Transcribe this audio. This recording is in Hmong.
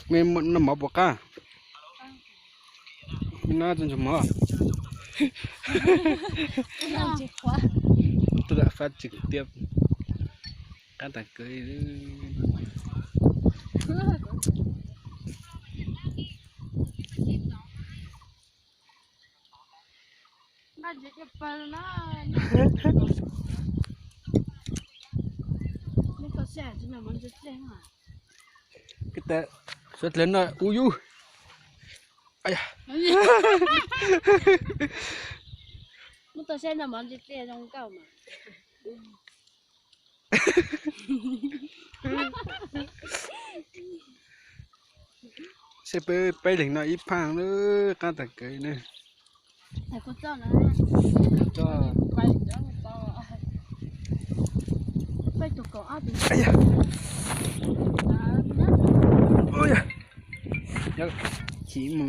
Noj mov puas qab? Noj txog ntsuag mov. Tuaj lam fab tseem tiab. Qab tas kawg. Koj tas suav dlawg no ua yus. Muab tau saib no mov ntse tiag zoo nkauj mas. Saib peb peb leeg no ib phaj lawm, qab tas kawg na. Chim mus.